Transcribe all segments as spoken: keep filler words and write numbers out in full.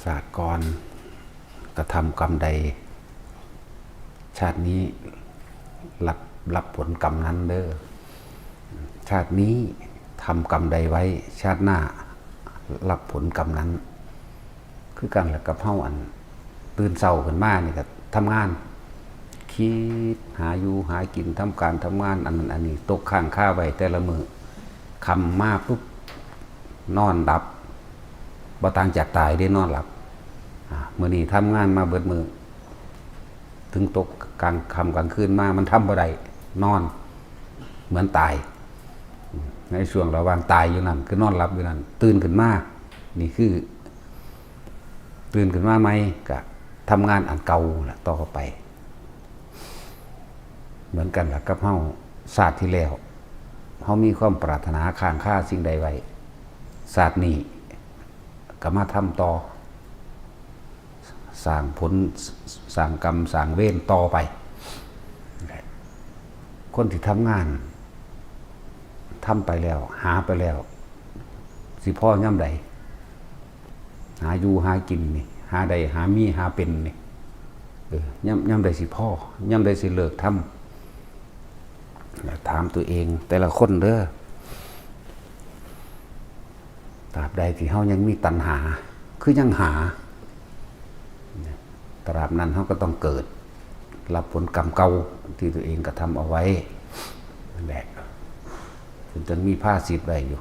ชาติก่อนกระทำกรรมใด ชาตินี้รับรับผลกรรมนั้นเด้อ ชาตินี้ทำกรรมใดไว้ ชาติหน้ารับผลกรรมนั้น คือกันแหละกับเฮาอันตื่นเช้าขึ้นมานี่ก็ทำงาน คิดหาอยู่หากิน ทำการทำงาน อันนั้นอันนี้ ตกค้างคาไว้แต่ละมื้อ ค่ำมาปุ๊บ นอนหลับ บ่ต่างจากตายเด้ นอนหลับ อ่า มื้อนี้ทำงานมาเบิดมื้อ ถึงตกกลางค่ำกลางคืนมา มันทำบ่ได้ นอน เหมือนตาย ในช่วงระหว่างตายอยู่นั่น คือนอนหลับอยู่นั่น ตื่นขึ้นมา นี่คือ ตื่นขึ้นมาใหม่ ก็ทำงานอันเก่าแหละต่อไป เหมือนกันล่ะกับเฮา ชาติที่แล้ว เฮามีความปรารถนาค้างคาสิ่งใดไว้ ชาตินี้ก็มาทำต่อ สร้างผล สร้างกรรม สร้างเวรต่อไป คนที่ทำงาน ทำไปแล้ว หาไปแล้ว สิพอยามใด หาอยู่หากินนี่ หาได้ หามี หาเป็นนี่ เออ ยาม ยามใดสิพอ ยามใดสิเลิกทำ ถามตัวเองแต่ละคนเด้อ ตราบใดที่เฮายังมีตัณหา คือยังหา ตราบนั้นเฮาก็ต้องเกิด รับผลกรรมเก่าที่ตัวเองกระทำเอาไว้ นั่นแหละ ถึงจะมีภาษิตไว้อยู่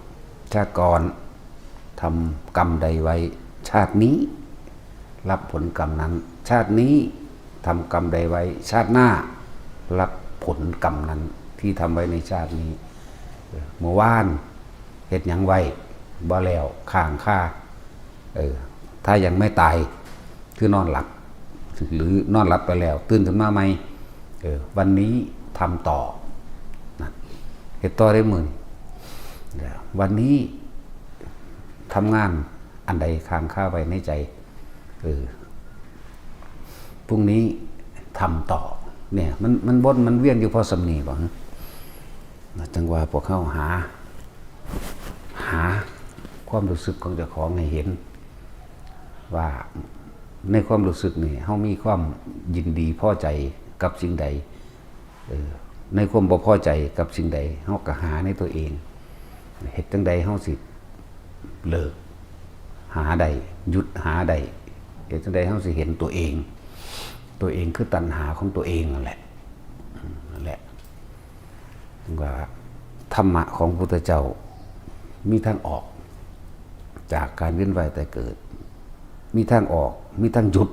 ชาติก่อนทำกรรมใดไว้ ชาตินี้รับผลกรรมนั้น ชาตินี้ทำกรรมใดไว้ ชาติหน้ารับผลกรรมนั้นที่ทำไว้ในชาตินี้ เออ เมื่อวานเฮ็ดหยังไว้ บ่แล้ว ค้างคา เออ ถ้ายังไม่ตาย คือนอนหลับ หรือนอนหลับไปแล้ว ตื่นขึ้นมาใหม่ เออ วันนี้ทำต่อ นะ เฮ็ดต่อได้มื้อนี้ เดี๋ยว วันนี้ทำงานอันใดค้างคาไว้ในใจ เออ พรุ่งนี้ทำต่อ เนี่ย มัน มันวน มันเวียนอยู่พอส่ำนี้บ่ นะ จั่งว่าพวกเฮาหา หาความรู้สึกของเจ้าของให้เห็น ว่าในความรู้สึกนี่ เฮามีความยินดีพอใจกับสิ่งใด เออ ในความบ่พอใจกับสิ่งใด เฮาก็หาในตัวเอง เฮ็ดจั่งใดเฮาสิเลิกหาได้ หยุดหาได้ เฮ็ดจั่งใดเฮาสิเห็นตัวเอง ตัวเองคือตัณหาของตัวเองนั่นแหละ อืม นั่นแหละ ว่าธรรมะของพุทธเจ้ามีทางออกจากการเวียนว่ายตายเกิด มีทางออก มีทางหยุด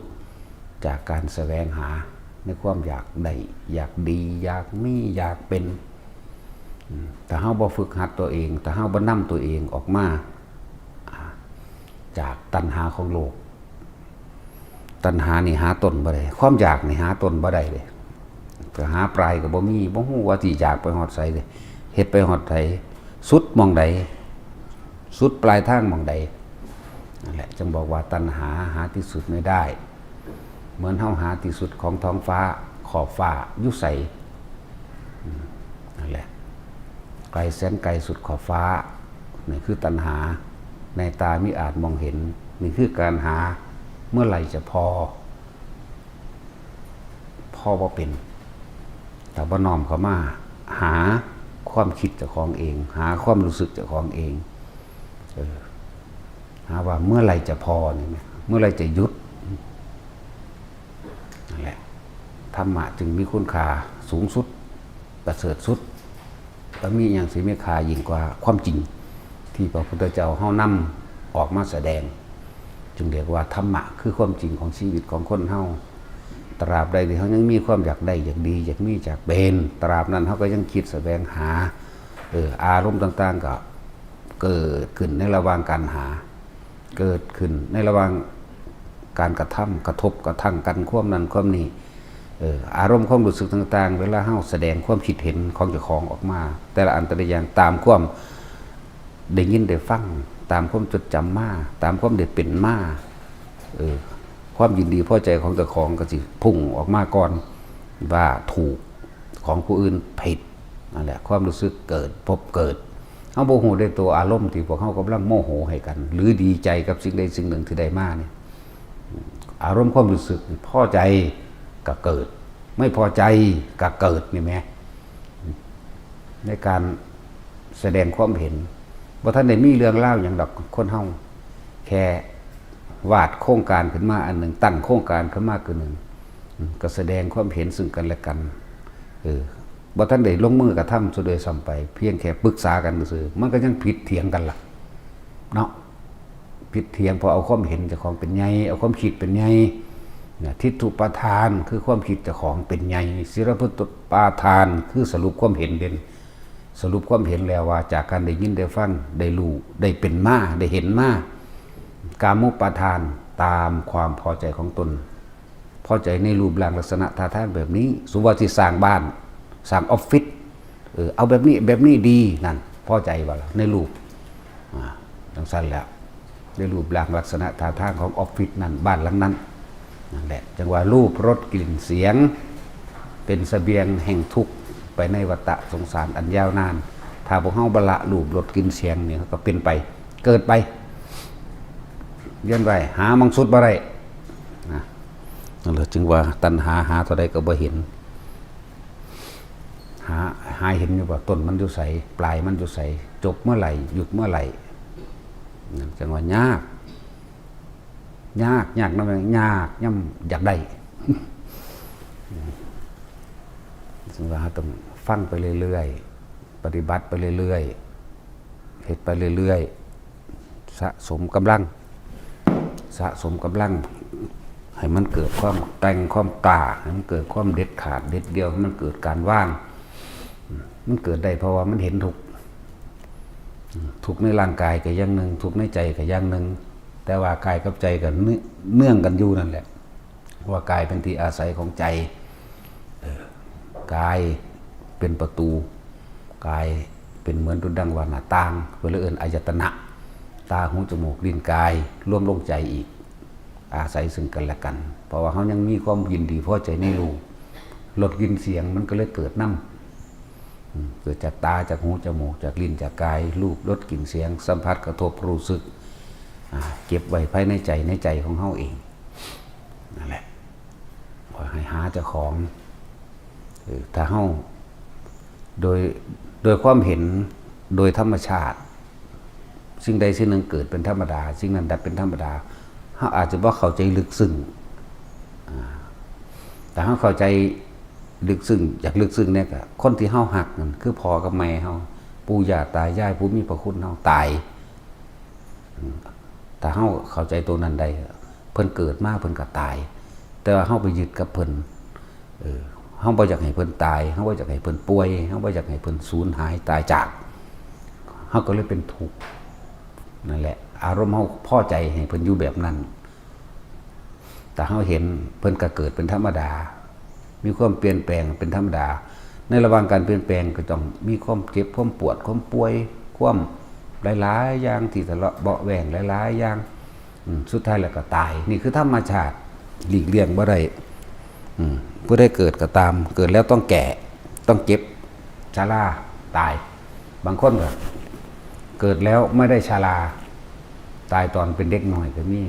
จากการแสวงหาในความอยากได้ อยากดี อยากมี อยากเป็น อืม ถ้าเฮาบ่ฝึกหัดตัวเอง ถ้าเฮาบ่นำตัวเองออกมา อ่า จากตัณหาของโลก ตัณหานี่หาต้นบ่ได้ ความอยากนี่หาต้นบ่ได้เด้ ก็หาปลายก็บ่มี บ่ฮู้ว่าสิอยากไปฮอดไสเด้ เฮ็ดไปฮอดไส สุดหม่องใด สุดปลายทางหม่องใด นั่นแหละ จึงบอกว่าตัณหาหาที่สุดไม่ได้ เหมือนเฮาหาที่สุดของท้องฟ้า ขอบฟ้าอยู่ไส อืม นั่นแหละ ไกลแสนไกลสุดขอบฟ้า นี่คือตัณหา ในตามิอาจมองเห็น นี่คือการหา เมื่อไหร่จะพอ พอบ่เป็น แต่บ่น้อมเข้ามาหาความคิดเจ้าของเอง หาความรู้สึกเจ้าของเอง เออ หาว่าเมื่อไหร่จะพอนี่นะ เมื่อไหร่จะหยุด นั่นแหละ ธรรมะจึงมีคุณค่าสูงสุด ประเสริฐสุด บ่มีอิหยังสิมีค่ายิ่งกว่าความจริง ที่พระพุทธเจ้าเฮานำออกมาแสดง จึงเรียกว่าธรรมะคือความจริงของชีวิตของคนเฮา ตราบใดที่เฮายังมีความอยากได้ อยากดี อยากมี อยากเป็น ตราบนั้นเฮาก็ยังคิดแสวงหา เออ อารมณ์ต่างๆ ก็เกิดขึ้นในระหว่างการหา เกิดขึ้นในระหว่างการกระทำ กระทบกระทั่งกัน ความนั้นความนี้ เออ อารมณ์ความรู้สึกต่างๆ เวลาเฮาแสดงความคิดเห็นของเจ้าของออกมา แต่ละอันแต่ละอย่างตามความได้ยินได้ฟัง ตามความจดจำมา ตามความได้เป็นมา เออ ความยินดีพอใจของเจ้าของก็สิพุ่งออกมาก่อน ว่าถูก ของผู้อื่นผิด นั่นแหละ ความรู้สึกเกิด พบเกิด เฮาบ่ฮู้ได้ตัวอารมณ์ที่พวกเฮากำลังโมโหให้กัน หรือดีใจกับสิ่งใดสิ่งหนึ่งที่ได้มาเนี่ย อารมณ์ความรู้สึก พอใจก็เกิด ไม่พอใจก็เกิด นี่แหม ในการแสดงความเห็น บ่ทันได้มีเรื่องราวหยังดอก คนเฮาแค่วาดโครงการขึ้นมาอันหนึ่ง ตั้งโครงการขึ้นมาอันหนึ่ง อืม ก็แสดงความเห็นซึ่งกันและกัน เออ บ่ทันได้ลงมือกระทำซะด้วยซ้ำไป เพียงแค่ปรึกษากันซื่อๆ มันก็ยังผิดเถียงกันล่ะ เนาะ ผิดเถียงเพราะเอาความเห็นเจ้าของเป็นใหญ่ เอาความคิดเป็นใหญ่ นะ ทิฏฐุปาทานคือความคิดเจ้าของเป็นใหญ่ ศีลปทุปปาทานคือสรุปความเห็นเด่น สรุปความเห็นแล้วว่าจากการได้ยินได้ฟัง ได้รู้ ได้เป็นมา ได้เห็นมา กามุปาทานตามความพอใจของตน พอใจในรูปร่างลักษณะท่าทางแบบนี้ สมมุติว่าสิสร้างบ้าน สร้างออฟฟิศ เออ เอาแบบนี้ แบบนี้ดี นั่น พอใจบ่ล่ะ ในรูป อ่า จั่งซั้นแหละ ในรูปร่างลักษณะท่าทางของออฟฟิศนั่น บ้านหลังนั้น นั่นแหละ จั่งว่ารูป รส กลิ่น เสียง เป็นเสบียงแห่งทุกข์ไปในวัฏสงสารอันยาวนาน ถ้าพวกเฮาบ่ละรูป รส กลิ่น เสียงนี่ ก็เป็นไป เกิดไป เวียนว่าย หาหม่องสุดบ่ได้ นะ นั่นแหละ จึงว่าตัณหาหาเท่าใดก็บ่เห็น หา หาเห็นอยู่บ่ ต้นมันอยู่ไส ปลายมันอยู่ไส จบเมื่อไหร่ หยุดเมื่อไหร่ นั่นจั่งว่ายาก ยาก ยากนำ ยากย่ำอยากได้ จั่งว่าเราต้องฟังไปเรื่อยๆ ปฏิบัติไปเรื่อยๆ เฮ็ดไปเรื่อยๆ สะสมกำลัง สะสมกำลัง ให้มันเกิดความแกร่ง ความกล้า ให้มันเกิดความเด็ดขาด เด็ดเดี่ยว ให้มันเกิดการวาง มันเกิดได้เพราะว่ามันเห็นทุกข์ ทุกข์ในร่างกายก็อย่างหนึ่ง ทุกข์ในใจก็อย่างหนึ่ง แต่ว่ากายกับใจก็เนื่อง เนื่องกันอยู่นั่นแหละ ว่ากายเป็นที่อาศัยของใจ เออ กายเป็นประตู กายเป็นเหมือนดุจดังว่าหน้าต่าง เพิ่นเลยเอิ้นอายตนะ ตา หู จมูก ลิ้น กาย รวมลงใจอีก อาศัยซึ่งกันและกัน เพราะว่าเรายังมีความยินดีพอใจในรูป รส กลิ่น เสียง มันก็เลยเกิดนำ อืม เกิดจากตา จากหู จมูก จากลิ้น จากกาย รูป รส กลิ่น เสียง สัมผัส กระทบ รู้สึก อ่า เก็บไว้ภายในใจ ในใจของเราเอง นั่นแหละ ขอให้หาเจ้าของ เออ ถ้าเรา โดย โดยความเห็น โดยธรรมชาติ สิ่งใดสิ่งหนึ่งเกิดเป็นธรรมดา สิ่งนั้นดับเป็นธรรมดา เราอาจจะบ่เข้าใจลึกซึ้ง อ่า แต่เราเข้าใจลึกซึ้ง อยากลึกซึ้งเนี่ยก็ คนที่เราฮักนั่นคือพ่อกับแม่เรา ปู่ย่าตายาย ผู้มีพระคุณเราตาย อืม ถ้าเราเข้าใจตัวนั้นได้ เพิ่นเกิดมาเพิ่นก็ตาย แต่ว่าเราไปยึดกับเพิ่น เออ เราบ่อยากให้เพิ่นตาย เราบ่อยากให้เพิ่นป่วย เราบ่อยากให้เพิ่นสูญหายตายจาก เราก็เลยเป็นทุกข์ นั่นแหละ อารมณ์เราพอใจให้เพิ่นอยู่แบบนั้น แต่เราเห็นเพิ่นก็เกิดเป็นธรรมดา มีความเปลี่ยนแปลงเป็นธรรมดา ในระหว่างการเปลี่ยนแปลงก็ต้องมีความเจ็บ ความปวด ความป่วย ความหลายๆ อย่างที่ทะเลาะเบาะแว้งหลายๆ อย่าง อืม สุดท้ายแล้วก็ตาย นี่คือธรรมชาติ หลีกเลี่ยงบ่ได้ อืม ผู้ใดเกิดก็ตาม เกิดแล้วต้องแก่ ต้องเจ็บ ชรา ตาย บางคนก็เกิดแล้วไม่ได้ชรา ตายตอนเป็นเด็กน้อยก็มี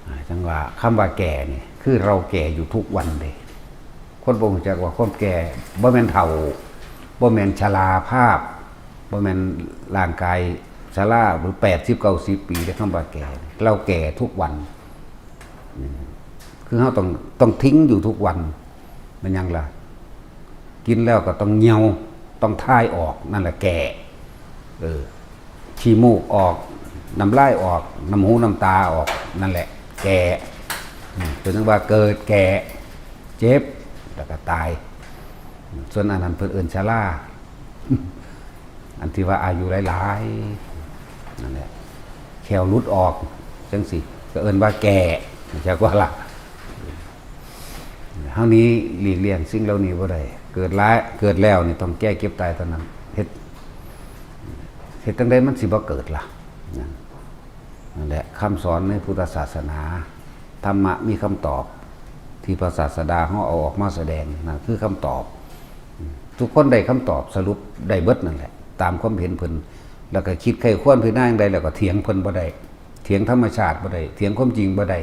อ่า จั่งว่าคำว่าแก่นี่ คือเราแก่อยู่ทุกวันเด้ คนบ่รู้จักว่าความแก่บ่แม่นเฒ่า บ่แม่นชราภาพ บ่แม่นร่างกายชราหรือแปดสิบ เก้าสิบ ปีเด้ คำว่าแก่ เราแก่ทุกวัน อืม คือเราต้อง ต้องทิ้งอยู่ทุกวัน มันหยังล่ะ กินแล้วก็ต้องเหี่ยว ต้องถ่ายออก นั่นแหละแก่ เออ ขี้มูกออก น้ำลายออก น้ำหูน้ำตาออก นั่นแหละแก่ อืม เป็นจั่งว่าเกิดแก่ เจ็บ แล้วก็ตาย ส่วนอันนั้นเพิ่นเอิ้นชรา อันที่ว่าอายุหลายๆ นั่นแหละ แข้วหลุดออกจั่งซี้ ก็เอิ้นว่าแก่ จักว่าล่ะ เฮานี้หลีกเลี่ยงสิ่งเหล่านี้บ่ได้ เกิดหลาย เกิดแล้วนี่ต้องแก่เจ็บตายเท่านั้น เฮ็ด เฮ็ดจั่งใดมันสิบ่เกิดล่ะ นั่น นั่นแหละ คำสอนในพุทธศาสนา ธรรมะมีคำตอบ ที่พระศาสดาเฮาเอาออกมาแสดง นั่นคือคำตอบ ทุกคนได้คำตอบสรุปได้เบิดนั่นแหละ ตามความเห็นเพิ่น แล้วก็คิดไขว้ครวญพิจารณาอย่างใด แล้วก็เถียงเพิ่นบ่ได้ เถียงธรรมชาติบ่ได้ เถียงความจริงบ่ได้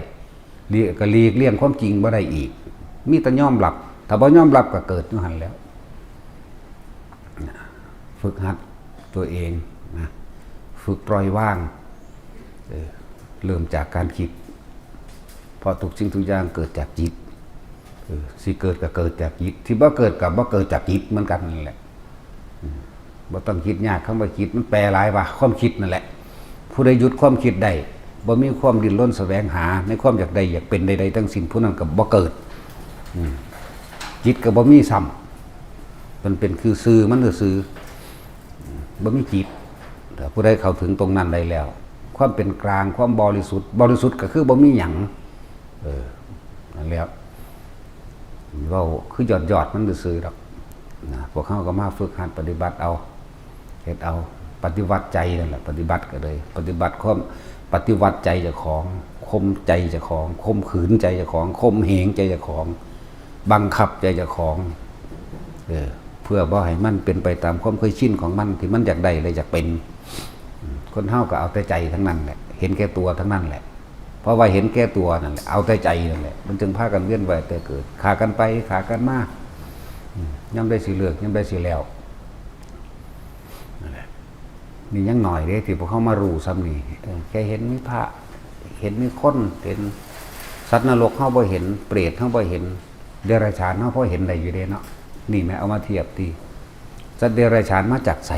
หลีก ก็หลีกเลี่ยงความจริงบ่ได้อีก มีแต่ยอมรับ ถ้าบ่ยอมรับก็เกิดอยู่หั่นแหล้ว ฝึกหัดตัวเองนะ ฝึกปล่อยวาง เออ เริ่มจากการคิด เพราะทุกสิ่งทุกอย่างเกิดจากจิต เออ สิเกิดก็เกิดจากจิต ที่บ่เกิดก็บ่เกิดจากจิตเหมือนกันนั่นแหละ อืม บ่ต้องคิดยาก คำว่าคิดมันแปลหลายว่า ความคิดนั่นแหละ ผู้ใดหยุดความคิดได้ บ่มีความดิ้นรนแสวงหา ในความอยากได้อยากเป็นใดๆทั้งสิ้น ผู้นั้นก็บ่เกิด อืม จิตก็บ่มีซ้ำ มันเป็นคือซื่อมันซื่อๆ อืม บ่มีจิต ถ้าผู้ใดเข้าถึงตรงนั้นได้แล้ว ความเป็นกลาง ความบริสุทธิ์ บริสุทธิ์ก็คือบ่มีหยัง เออ นั่นแหละ เว้าคือยอดๆมันซื่อๆดอกนะ พวกเฮาก็มาฝึกหัดปฏิบัติเอา เฮ็ดเอา ปฏิวัติใจนั่นแหละ ปฏิบัติก็เลย ปฏิบัติความ ปฏิวัติใจเจ้าของ ข่มใจเจ้าของ ข่มขืนใจเจ้าของ ข่มเหงใจเจ้าของ บังคับใจเจ้าของ เออ เพื่อบ่ให้มันเป็นไปตามความเคยชินของมันที่มันอยากได้และอยากเป็น อืม คนเฮาก็เอาแต่ใจทั้งนั้นแหละ เห็นแก่ตัวทั้งนั้นแหละ เพราะว่าเห็นแก่ตัวนั่นแหละ เอาแต่ใจนั่นแหละ มันจึงพากันเวียนว่ายตายเกิด ฆ่ากันไป ฆ่ากันมา อืม ยามใดสิเลิก ยามใดสิแล้ว นั่นแหละ นี่ยังน้อยเด้ที่พวกเฮามารู้ซ้ำนี่ เออ แค่เห็นมีพระ เห็นมีคน เห็นสัตว์นรกเฮาบ่เห็น เปรตเฮาบ่เห็น เดรัจฉานเฮาพอเห็นได้อยู่เด้เนาะ นี่แหม เอามาเทียบติ สัตว์เดรัจฉานมาจากไส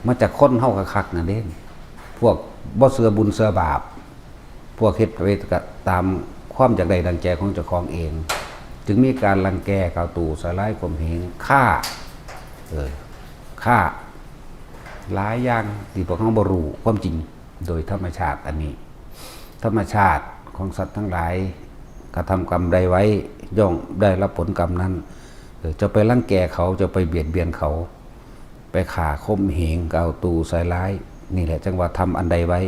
มาจากคนเฮาคักๆนั่นเด้ พวกบ่เชื่อบุญเชื่อบาป พวกเฮ็ดไปตามความอยากได้ดังใจของเจ้าของเอง จึงมีการรังแก กล่าวตู่ใส่ร้ายข่มเหง ฆ่า เออ ฆ่า หลายอย่างที่พวกเฮาบ่รู้ความจริง โดยธรรมชาติอันนี้ ธรรมชาติของสัตว์ทั้งหลาย กระทำกรรมใดไว้ ย่อมได้รับผลกรรมนั้น เออ เจ้าไปรังแกเขา เจ้าไปเบียดเบียนเขา ไปฆ่าข่มเหง กล่าวตู่ใส่ร้าย นี่แหละจั่งว่าทำอันใดไว้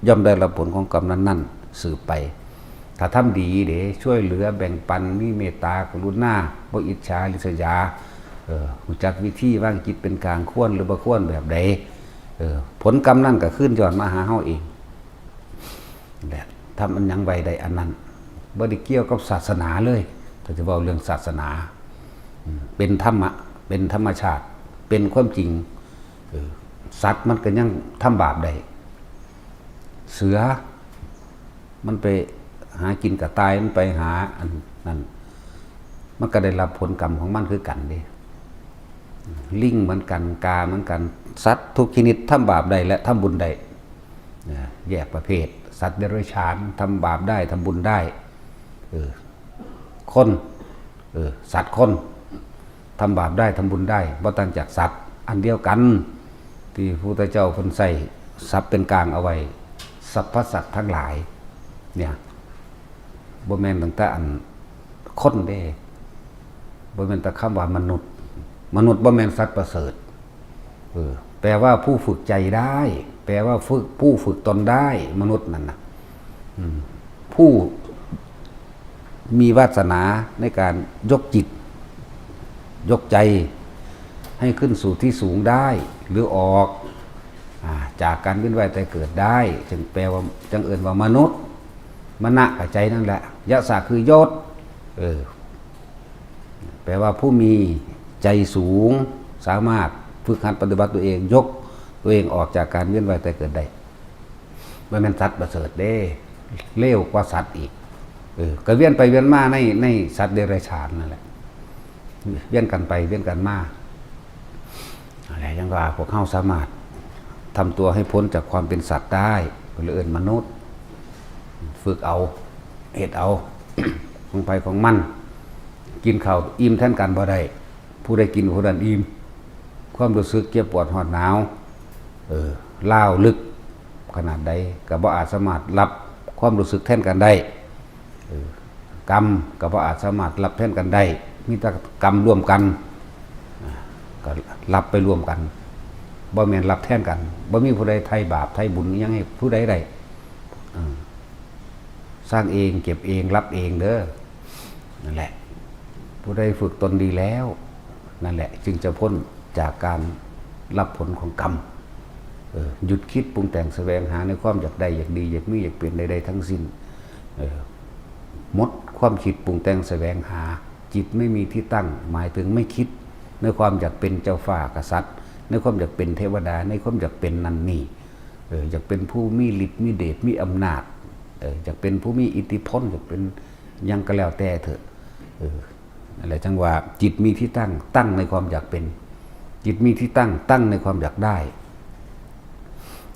ย่อมได้รับผลของกรรมนั้นๆ สืบไป ถ้าทำดีเด้ ช่วยเหลือแบ่งปัน มีเมตตากรุณา บ่อิจฉาริษยา เออ รู้จักวิธีวางจิตเป็นกลาง ควรหรือบ่ควรแบบใด เออ ผลกรรมนั้นก็คืนย้อนมาหาเฮาเอง แหละ ทำอันหยังไว้ได้อันนั้น บ่ได้เกี่ยวกับศาสนาเลย ถ้าจะเว้าเรื่องศาสนา อืม เป็นธรรมะ เป็นธรรมชาติ เป็นความจริง เออ สัตว์มันก็ยังทำบาปได้ เสือ มันไปหากินกระต่าย มันไปหาอันนั้น มันก็ได้รับผลกรรมของมันคือกันเด้ ลิงเหมือนกัน กาเหมือนกัน สัตว์ทุกชนิดทำบาปได้และทำบุญได้ นะ แยกประเภท สัตว์เดรัจฉานทำบาปได้ ทำบุญได้ เออ คน เออ สัตว์คนทำบาปได้ ทำบุญได้ บ่ต่างจากสัตว์ อันเดียวกัน ที่พระพุทธเจ้าเพิ่นใส่ศัพท์เป็นกลางเอาไว้ สรรพสัตว์ทั้งหลาย เนี่ย บ่แม่นตั้งแต่อันคนเด้ บ่แม่นแต่คำว่ามนุษย์ มนุษย์บ่แม่นสัตว์ประเสริฐ เออ แปลว่าผู้ฝึกใจได้ แปลว่าฝึก ผู้ฝึกตนได้ มนุษย์นั่นน่ะ อืม ผู้มีวาสนาในการยกจิต ยกใจ ให้ขึ้นสู่ที่สูงได้ หรือออก อ่า จากการเวียนว่ายตายเกิดได้ จึงแปลว่า จึงเอิ้นว่ามนุษย์ มณะกับใจนั่นแหละ ยะสะคือยศ เออ แปลว่าผู้มีใจสูง สามารถฝึกหัดปฏิบัติตัวเอง ยกตัวเองออกจากการเวียนว่ายตายเกิดได้ บ่แม่นสัตว์ประเสริฐเด้ เลวกว่าสัตว์อีก เออ ก็เวียนไปเวียนมาใน ในสัตว์เดรัจฉานนั่นแหละ เวียนกันไปเวียนกันมา อะไรยังว่าพวกเฮาสามารถทำตัวให้พ้นจากความเป็นสัตว์ได้ เพิ่นเลยเอิ้นมนุษย์ ฝึกเอา เฮ็ดเอา ของไผของมัน กินข้าวอิ่มแทนกันบ่ได้ ผู้ใดกินผู้นั้นอิ่ม ความรู้สึกเจ็บปวดร้อนหนาว เออ ร้าวลึกขนาดใด ก็บ่อาจสามารถรับความรู้สึกแทนกันได้ เออ กรรมก็บ่อาจสามารถรับแทนกันได้ มีแต่กรรมร่วมกัน อ่า ก็รับไปร่วมกัน บ่แม่นรับแทนกัน บ่มีผู้ใดไถ่บาปไถ่บุญอิหยังให้ผู้ใดได้ อ่า สร้างเอง เก็บเอง รับเองเด้อ นั่นแหละ ผู้ใดฝึกตนดีแล้ว นั่นแหละ จึงจะพ้นจากการรับผลของกรรม หยุดคิดปรุงแต่งแสวงหาในความอยากได้ อยากดี อยากมี อยากเป็นใดๆทั้งสิ้น เออ หมดความคิดปรุงแต่งแสวงหา จิตไม่มีที่ตั้ง หมายถึงไม่คิดในความอยากเป็นเจ้าฟ้ากษัตริย์ ในความอยากเป็นเทวดา ในความอยากเป็นนั่นนี่ เออ อยากเป็นผู้มีฤทธิ์มีเดชมีอำนาจ เออ อยากเป็นผู้มีอิทธิพล อยากเป็นหยังก็แล้วแต่เถอะ เออ นั่นแหละจังว่าจิตมีที่ตั้ง ตั้งในความอยากเป็น จิตมีที่ตั้ง ตั้งในความอยากได้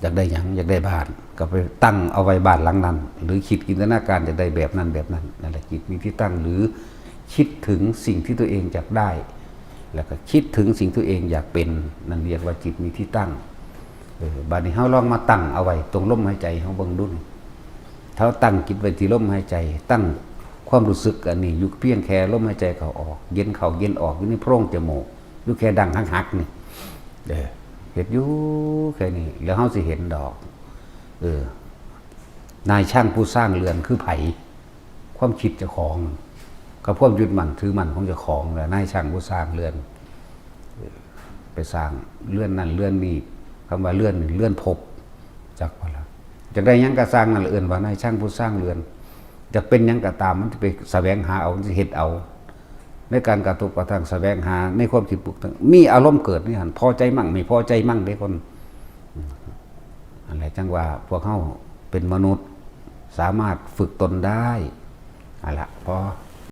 อยากได้หยัง อยากได้บ้าน ก็ไปตั้งเอาไว้บ้านหลังนั้น หรือคิดจินตนาการอยากได้แบบนั้นแบบนั้น นั่นแหละจิตมีที่ตั้ง หรือคิดถึงสิ่งที่ตัวเองอยากได้ แล้วก็คิดถึงสิ่งที่ตัวเองอยากเป็น นั่นเรียกว่าจิตมีที่ตั้ง เออ บัดนี้เฮาลองมาตั้งเอาไว้ตรงลมหายใจเฮาเบิ่งดูนี่ ถ้าตั้งจิตไว้ที่ลมหายใจ ตั้งความรู้สึกอันนี้อยู่เพียงแค่ลมหายใจเข้าออก เย็นเข้าเย็นออก อยู่ในโพรงจมูก อยู่แค่ดั้งหักๆนี่ เออ เฮ็ดอยู่แค่นี้ แล้วเฮาสิเห็นดอก เออ นายช่างผู้สร้างเรือนคือไผ ความคิดเจ้าของ กับความยึดมั่นถือมั่นของเจ้าของแหละ นายช่างผู้สร้างเรือน เออ ไปสร้างเรือนนั่นเรือนนี่ คำว่าเรือนนี่เรือนภพ จักว่าละ อยากได้หยังก็สร้างนั่นแหละ เอิ้นว่านายช่างผู้สร้างเรือน อยากเป็นหยังก็ตาม มันสิไปแสวงหาเอา มันสิเฮ็ดเอา ในการกระทบกระทั่งแสวงหา ในความคิดปรุงแต่ง มีอารมณ์เกิดในหั่น พอใจมั่ง ไม่พอใจมั่งเด้คน อืม นั่นแหละจังว่าพวกเฮาเป็นมนุษย์ สามารถฝึกตนได้ เอาละ พอ